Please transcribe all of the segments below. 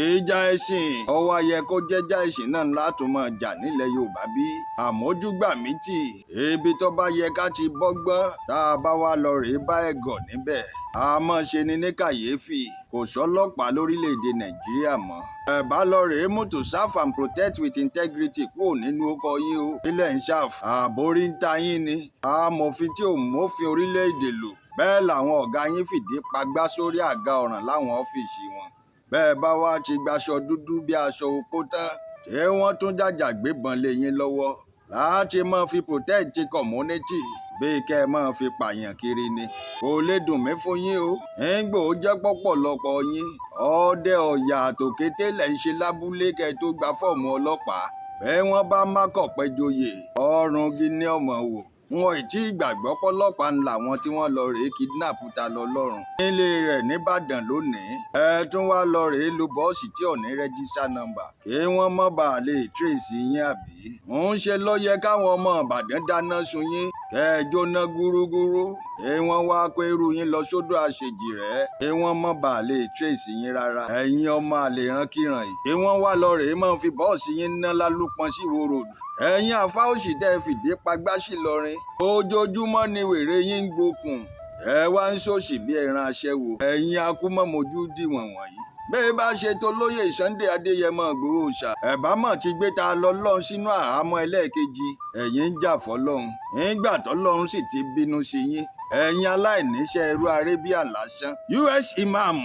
Ìjà ẹ̀sìn ọwọ́ ayẹ kó jẹ́jà ẹ̀sìn náà látún máa jà nílẹ̀ Yorùbá bí àmójúgbà mi tì. Ibi tó bá yẹ ká ti bọ́gbọ́n, tá a bá wá lọ rèé bá ẹ̀gọ́ níbẹ̀, àmọ́ ṣe ni ní kàyéfì. Kò sọ́lọ́pàá lórílẹ̀‐èdè Nàìjíríà mọ́. Ẹ bá lọ rèé mú "to serve and protect with integrity" kúrò nínú ọkọ̀ yín o. Ilẹ̀ ń ṣàf àbórí ń ta yín ni amòfin tí ò mófin orílẹ̀‐èdè lò. Bẹ́ẹ̀ làwọn ọ̀gá yín fìdí pagbá sórí àga ọ̀ràn láwọn ọ́fíìsì wọn. Bẹ́ẹ̀ bá wá ti gbaṣọ dúdú bí aṣọ opó tán, tí wọ́n tún jàjà gbébọn lé yín lọ́wọ́ láti máa fi protect community, bíi kẹ́ ẹ máa fi pààyàn kiri ni. Kò lè dùn mí fún yín o. Ńgbò ó jẹ́ pọ̀pọ̀lọpọ̀ yín, ọdẹ ọ̀yà àtòkété lẹ̀ ń ṣe lábúlé kẹ́ ẹ tó gba fọ́ọ̀mù ọlọ́pàá. Bẹ́ẹ̀ wọ́n bá mákọ̀pẹ́ joyè, ọrùn gíní ọmọ wò. Wọn ì tí ì gbàgbọ́ pọ́lọ́pàá ń làwọn tí wọ́n lọ rèé kidnap ta lọ lọ́rùn nílé rẹ̀ nìbàdàn lónìí. Ẹ tún wá lọ rèé lu bọ́ọ̀sì tí ò ní register number kí wọ́n mọ̀ bá a lè trace yín, àbí? Ń ṣe ló yẹ káwọn ọmọ Ìbàdàn dáná sun yín, kẹ́ ẹ jóná gúrúgúrú, kí wọ́n wá kó irú yín lọ sódò àṣejì rẹ̀, kí wọ́n mọ̀ bá a lè trace yín rárá. Ẹ̀yin ọmọ àlè ìrankíran yìí, kí wọ́n wá lọ rèé máa fi bọ́ọ̀sì yín ná lálùpọ̀n sí Ìwó Road. Ẹ̀yin àfa òsì tẹ́ fìdí pagbá sí lọrin, ojoojúmọ́ ni wèrè yín ń gbókùn. Ẹ wá ń ṣòṣì bí ẹran aṣẹ́wó. Ẹ̀yin akúmọ̀mọ́jú dìwọ̀n wọ̀nyí, bẹ́ẹ̀ bá ṣe tó lóyè Sunday Adéyẹmọ Ìgbòho ṣá, ẹ̀bá mọ̀ ti gbé ta lọ lọ́hùn sínú àhámọ́ ẹlẹ́ẹ̀kejì. Ẹ̀yin ń jà fọlọ́hún nígbà tọ́lọ́hún sì ti bínú sí yín. Ẹ̀yin aláìníṣẹ́ irú Arabia lásán. US imam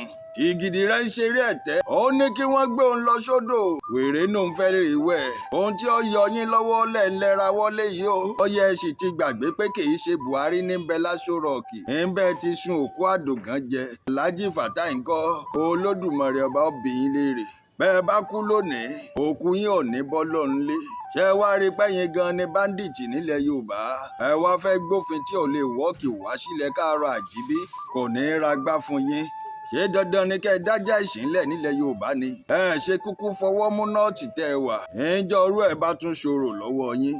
ìgìdì rẹ̀ ń ṣeré ẹ̀tẹ́, ó ní kí wọ́n gbé òun lọ sódò. Wèrè nù ń fẹ́ rí wẹ̀. Ohun tí ó yọ yín lọ́wọ́ lẹ́ńlẹ́ra wọlé yìí o. Ó yẹ ẹ sì ti gbàgbé pé kì í ṣe Buhari ní bẹ l'Aso Rock ńbẹ́ ti sun òkú àdògán jẹ. Alhaji Fatai ńkọ́? Olódùmarè ọba obìnrin léèrè. Bẹ́ẹ̀ bá kú lónìí, òkú yín ò ní bọ́ lọ́n lé. Ṣé wá rí pẹ́yìn gan ni bandit nílẹ̀ Yorùbá? Ẹ wá fẹ́ gbófin tí ò lè wọ́ọ̀kì wá sílẹ̀ káàárọ̀ àjíbí, kò ní í ragbá fún yín. Ṣé dandan ni kẹ́ ẹ dájà ìsìnlẹ̀ nílẹ̀ Yorùbá ni? Ẹ ṣe kúkú fọwọ́ mú nọ́ọ̀tì tẹ́ ẹ wà. Ńjọ́ orú ẹ̀ bá tún ṣòro lọ́wọ́ yín,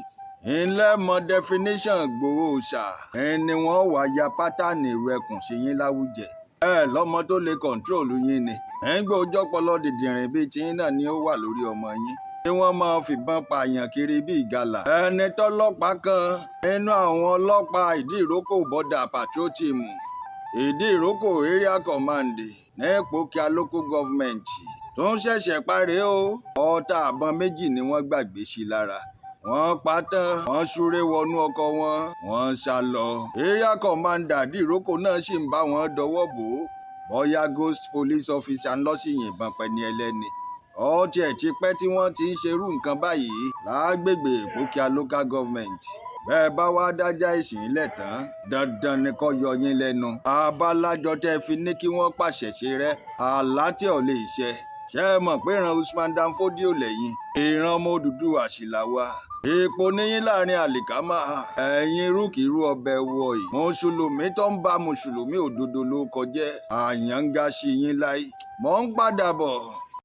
ńlẹ́ mọ definition Ìgbòho ṣá. Ẹni wọ́n wá ya pattern rẹkùn sí yín láwùjẹ. Ẹ lọ́mọ tó lè control yín ni. Ẹ̀ ń gbọ́ ojọ́pọlọ dìdìrìn bíi tiyín náà ni ó wà lórí ọmọ yín kí wọ́n máa fìbọn pààyàn kiri bíi ìgalà. Ẹni tọ́lọ́pàá kan nínú àwọn ọlọ́pàá Ìdí-Ìrókò Border Patrol Team, Ìdí-Ìrókò Area Command ní Ìpókíà Local Government, tó ń ṣẹ̀ṣẹ̀ parí o, ọta àbọn méjì ni wọ́n gbàgbé sí lára. Wọ́n pa tán, wọ́n súré wọnú ọkọ̀ wọn, wọ́n sá lọ. Area commander Ìdí-Ìrókò náà sì ń bá wọn dọwọ́ bò ó. Bóyá ghost police officer ń lọ sí yìnbọn pẹni ẹlẹ́ni. Ọtí ẹ̀ ti pẹ́ tí wọ́n ti ń ṣerú nǹkan báyìí lágbègbè Ìpókíà Local Government. Bẹ́ẹ̀ bá wá dájà ìsìn ilẹ̀ tán, dandan ni kó yọ yín lẹ́nu. Abalájọ tẹ́ fi ní kí wọ́n pàṣẹ ṣe rẹ́ àlá tí ò lè ṣẹ. Ṣé ẹ mọ̀ pé ìran Usman Dan Fodio lẹ́yìn? Ìran ọmọ Odùduwà sì là wá. Èèpo níyín láàrin àlìkámà. Ẹ̀yin irúkìrú ọbẹ̀ wọ̀ yìí, mùsùlùmí tó ń bá mùsùlùmí òdodo ló kọjẹ́ àyànga sí yín láì. Mọ̀ ń padà bọ̀.